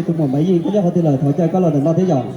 Tus muam Maiv Yij koj nyob qhov twg lawm, thov caw koj los ntawm no thiab yom.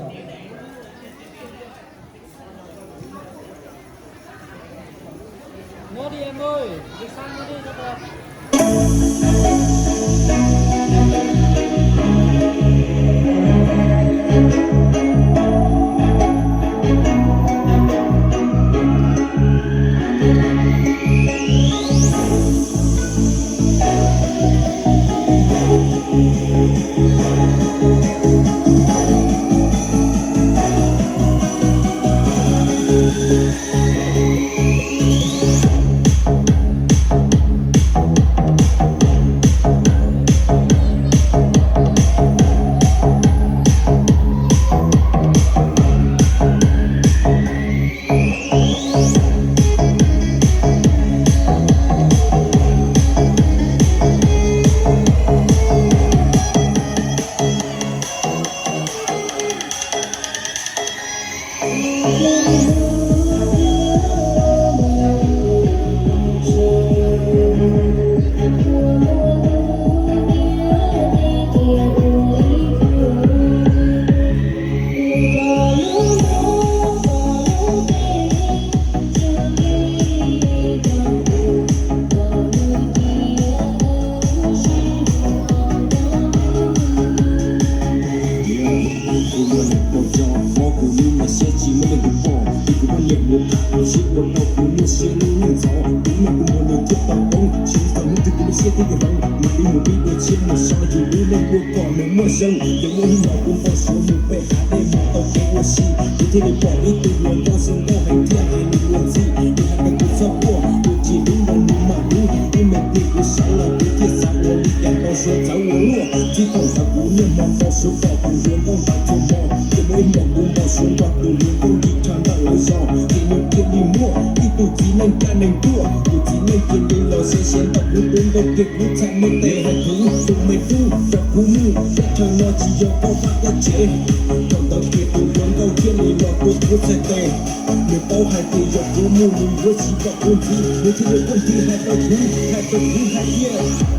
Kuv muaj neeg pom zog, mob kuv lub me siab tsis muaj leej twg pom, vim kuv muaj niam mus tham kuv sib ua rau kuv muaj siab lub neej ntxhov. Kuv mloog kuv muag nws thiaj tau poob, tsis tau hnub twg kuv lub siab thiaj yuav hloov, mam li mus pib dua tshiab mus so yus lub neej dua kom nws muaj zoo. Ces muaj ib hmos kuv npau suav mus pem hav dej mus tau kev ua si, kuv thiaj li pom ib tug hluas nkauj zoo nkauj heev thiab hais lus luag ntxhi. Kuv hais tias kuv txhob quaj, kuv tsis hlub los nws mam hlub, ib me pliag kuv sawv los kuv thiaj xav ua li cas tau suav txawv ua luaj. Txij thaum ntawd kuv niaj hmo npau suav pom tus hluas nkauj ntawd txhua hmo, ces muaj ib hmos kuv npau suav nrog tus hluas nkauj nti rho ntawm lawv zos, ces nws thiaj li muaj ib tug txiv neej caj neeg tuaj. Tus txiv neej cia li los siav siav ntawm kuv tus nkauj kiag kuv txhais me tes hais kuv tus me tub kom kuv mus, teb chaws no tsis yog koj vaj koj tsev. Thaum ntawd kiag tus hluas nkauj thiaj li los tua kuv txhais tes. Nws paub hais tias yog kuv mus nws yuav tsis pom kuv ntxiv, nws thiaj li quaj nthi hais rau kuv, hais rau kuv hais tias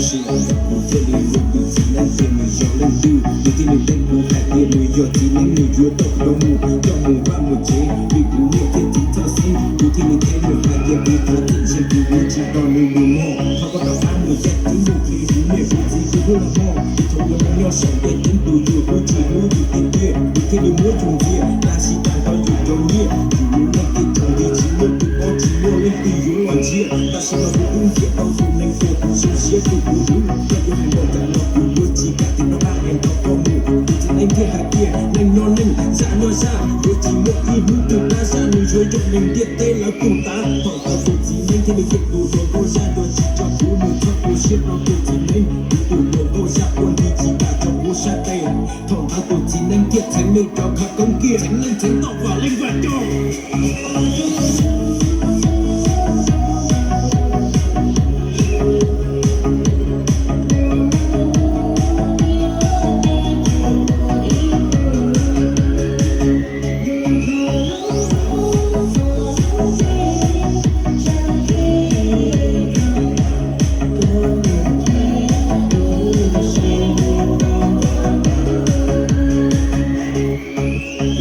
Sij hawm ntawd kuv thiaj li hu tus txiv neeb tias nws yog leej twg, nws thiaj li teb kuv hais tias nws yog txiv neeb, nws yuav coj kuv mus, coj mus vaj mus tsev, vim kuv niam thiab txiv txoj xeeb. Kuv thiaj li teb nws hais tias kuv thov txim, ntshe kuv yuav tsis nrog nws mus mog. Thov koj rov qab mus yaj ceeb mus qhia kuv niam kuv txiv kuv hlub los mog. Kuv thaum ua neej nyob saum ntiaj teb tus yus kuv tsis hlub yus tiag tiag, kuv thiaj li muab yus ntxias, tab sis tag nrho yus cov nyiaj, yus lub neej thiaj tsaus nti, tsis muaj tus paub, tsis muaj leej twg yuav los ntsia. Tam sim no kuv twb nrhiav tau tus neeg uas kuv zoo siab tus kuv hlub, koj yuav hais npaum cas los kuv yuav tsis kam tig noj qab es nrog koj mus. Tus txiv neeb thiaj hais tias neeg nyob neeg, zaj nyob zaj, yuav tsis muaj ib hnub twg dab zaj, nws yuav yog neeg ntiaj teb lawv tus tav. Thaum ntawd tus txiv neeb thiaj li qhia tus hluas nkauj zaj, yuav tsis tso kuv mus, txhob tu siab rau tus txiv neeb, kuv tus hluas nkauj zaj quaj nthi tsis kam tso kuv sab tes. Thaum ntawd tus txiv neeb thiaj txheev nws cov khawv koob kiag, txheev leej txheev toj, vam leej vam coj.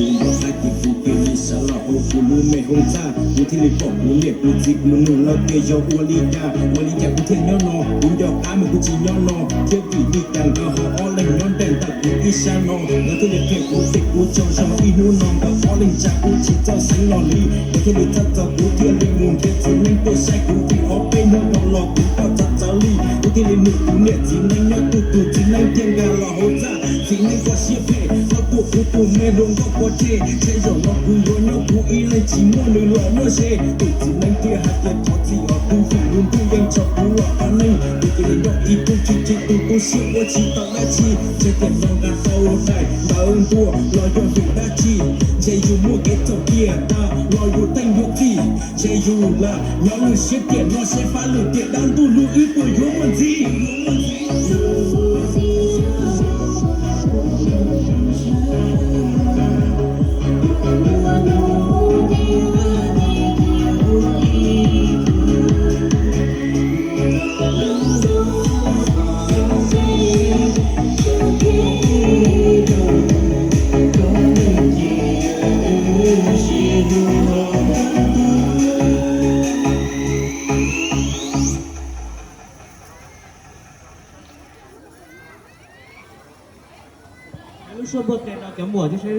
Kuv nco qab ces kuv cia li sawv los hauv kuv lub me hoob txaj, kuv thiaj li pom kuv niam kuv txiv kuv nus lawv tias yog ua li cas, ua li cas kuv thiaj nyob no, kuv nco qab mas kuv tsis nyob no thiab, vim li cas nkawd ho ob leeg nyob nraim Kuv ib sab no nkawd thiaj li qhia kuv vim kuv tsaug zog ib hnub no nkawd ob leeg tsa kuv tsis txawj xeev los li. Nkawd thiaj li txhawj txog kuv thiaj li mus nrhiav txiv neej tuaj saib kuv vim ob peb hnub dhau los kuv koj txawv txawv li. Kuv thiaj li nug kuv niam txiv neej nyob twg tus txiv neej thiaj nkag los hauv txaj. Txiv neej koj siab phem koj tuaj kuv tus me hluas nkauj pov tseg. Seb zaum no kuv yuav nyob kuv ib leeg tsis muaj nws los nyob ze. Tus txiv neej thiaj hais tias thov txim os tub, vim lub ntuj yeej tso kuv los qab neeg. Kuv cia li nyob ib tug tsis tsis tus tu siab ua tsis tau dab tsi. Seb tiam no nqa tau daim ntawv ntuas los yog vim dab tsi. Ntshe yus muaj kev txhaum tiam tas los yus teej yuav txim. Ntshe yus lam nyob lwm siab tiam no seb fab lwm tiam dab ntuj lug wb puas yuav muaj ntxiv. Lub suab npuaj qe no cov muam cov saib